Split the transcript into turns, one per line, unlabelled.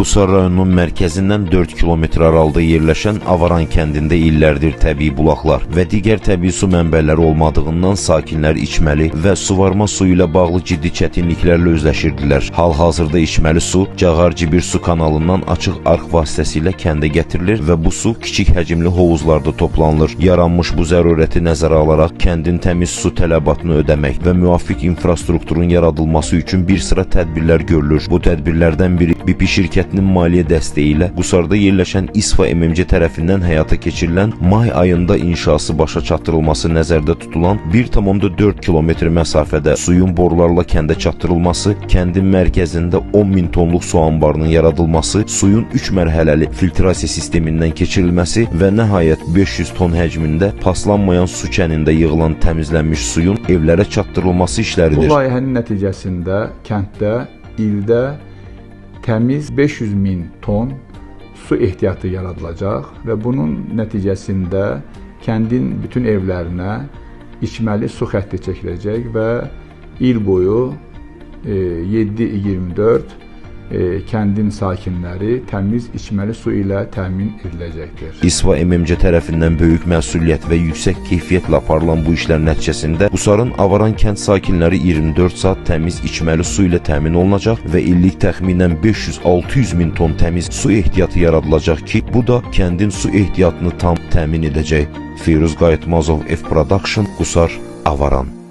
Qusar rayonunun mərkəzindən 4 kilometr aralıda yerləşən Avaran kəndində illərdir təbii bulaqlar və digər təbii su mənbələri olmadığından sakinlər içməli və suvarma suyu ilə bağlı ciddi çətinliklərlə üzləşirdilər. Hal-hazırda içməli su Cağar-Cibir su kanalından açıq arx vasitəsilə kəndə gətirilir və bu su kiçik həcmli hovuzlarda toplanılır. Yaranmış bu zərurəti nəzərə alaraq kəndin təmiz su tələbatını ödəmək və müvafiq infrastrukturun yaradılması üçün bir sıra tədbirlər görülür. Bu tədbirlərdən biri BP şirkətinin maliyyə dəstəyi ilə Qusarda yerləşən İSFA MMC tərəfindən həyata keçirilən may ayında inşası başa çatdırılması nəzərdə tutulan 1,4 kilometr məsafədə suyun borularla kəndə çatdırılması, kəndin mərkəzində 10 min tonluq su anbarının yaradılması, suyun 3 mərhələli filtrasiya sistemindən keçirilməsi və nəhayət 500 ton həcmində paslanmayan su çənində yığılan təmizlənmiş suyun evlərə çatdırılması
Bu
işləridir.
layihənin nəticəsində kənddə ildə təmiz 500 min ton su ehtiyatı yaradılacaq və bunun nəticəsində kəndin bütün evlərinə içməli su xətti çəkiləcək və il boyu 7/24 kəndin sakinləri təmiz içməli su ilə təmin ediləcəkdir.
İSFA MMC tərəfindən böyük məsuliyyət və yüksək keyfiyyətlə aparılan bu işlər nəticəsində Qusarın Avaran kənd sakinləri 24 saat təmiz içməli su ilə təmin olunacaq və illik təxminən 500-600 min ton təmiz su ehtiyatı yaradılacaq ki, bu da kəndin su ehtiyatını tam təmin edəcək. Firuz Qayıtmazov, F Production, Qusar, Avaran.